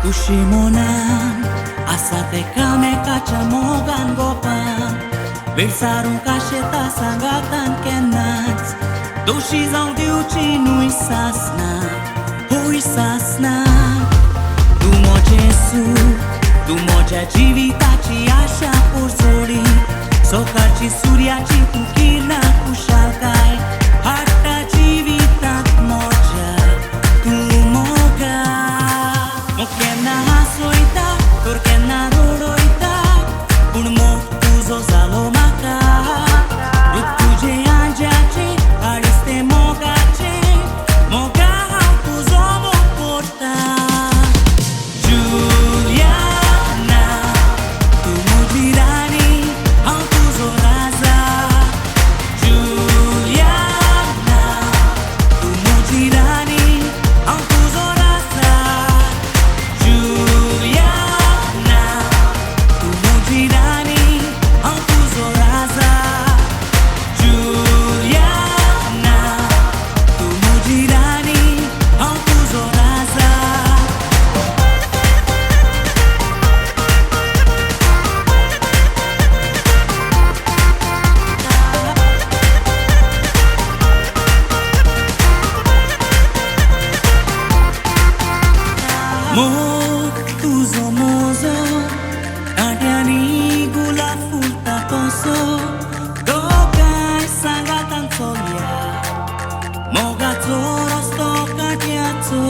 कुशी मनान आसा ते कामेकाच्या मोगान गोपान विसारूंक आशेता सांगातान केन्नाच दोशी जावं दिवची न्हय सासना होय सासना. तूं म्हजें सूख, तूं म्हज्या जिविताची आशा पोरसोडी, सकाळची सुर्याची तूं किरणां खुशालकाय हाडटा जिवितांत मजा तूं मोगा. मोग केन्ना हांसयता तर केन्ना रडयता, पूण मोग तुजो जालो म्हाका. रूप तुजें आंज्याचें काळीज तें मोगाचें, मोगा हांव तुजो मोग करता. जुलियाना तूं म्हजी राणी, हांव तुजो राजा. जुलियाना तूं म्हजी राणी, हांव तुजो राजा. जुलियाना तूं म्हजी राणी, हांव तुजो राजा. जुलियाना तूं म्हजी राणी, हांव तुजो राजा. मोग तुजो म्हजो कांट्यांनी गुलाब फुलता तसो, दोगांय सांगातान चलया मोगाचो रस्तो कांट्याचो.